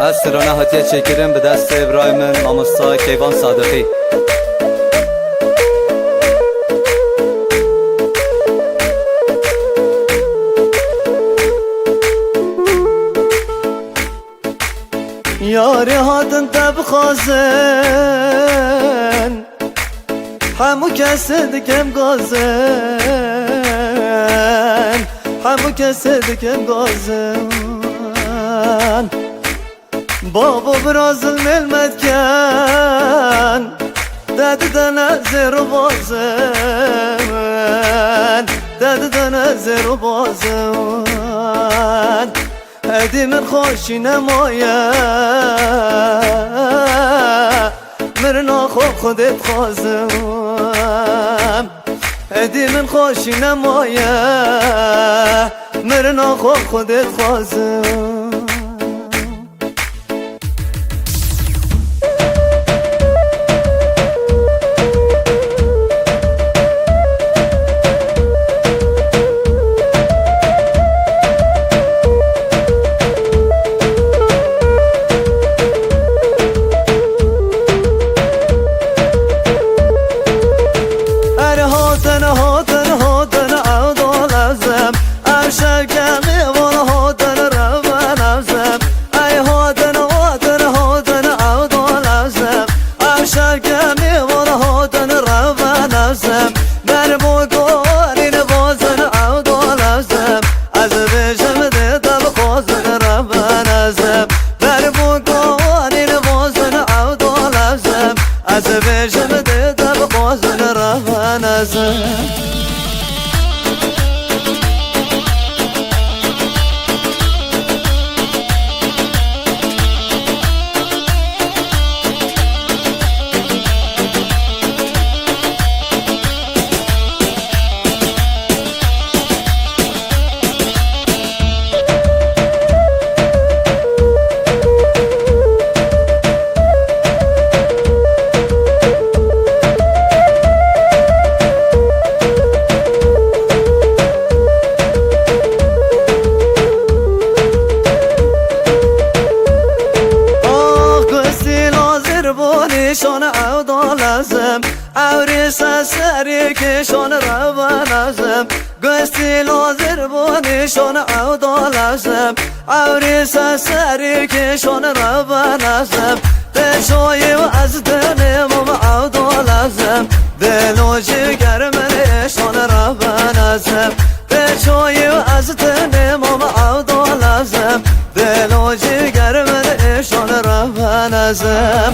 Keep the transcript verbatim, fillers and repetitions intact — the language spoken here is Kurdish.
Ev strana hatiye çêkirin bi destê birayê min mamosta Keyvan Sadiqî. Yarê hatin te bixwazin, hemû kesê dikin gazin, hemû kesê dikin gazin. Babo bira zilmê li me dikin, te didene zêr û bazin, te didene zêr û bazin. Êdî min xweşî nemaye, mirina xwe Xwedê dixwazim. Êdî min xweşî nemaye, mirina xwe Xwedê dixwazim. Ere hatin, hatin, hatin, ew dal ez im. Ev şevke mêvan hatin, revan ez im. Ey hatin, hatin, hatin, ew dal ez im. Ev şevke mêvan hatin, revan ez im. Ber bo gorî nivazin, ew dal ez im. Ez bêjim dê te bixwazin, revan ez im. Ber bo gorî nivazin, ew dal ez im. Ez bêjim dê te bixwazin, revan ez im. Ax, gustî lazir bo nîşan ew dal ez im. Ewrî se serî kîşan revan ez im. Gustî lazir bo nîşan ew dal ez im. Ewrî se serî kîşan revan ez im. Tê çayî û ez tenê mam ew dal ez im. Dil û ciger min êşan revan ez im. Tê çayî û ez tenê mam ew dal ez im. Dil û ciger min êşan revan ez im.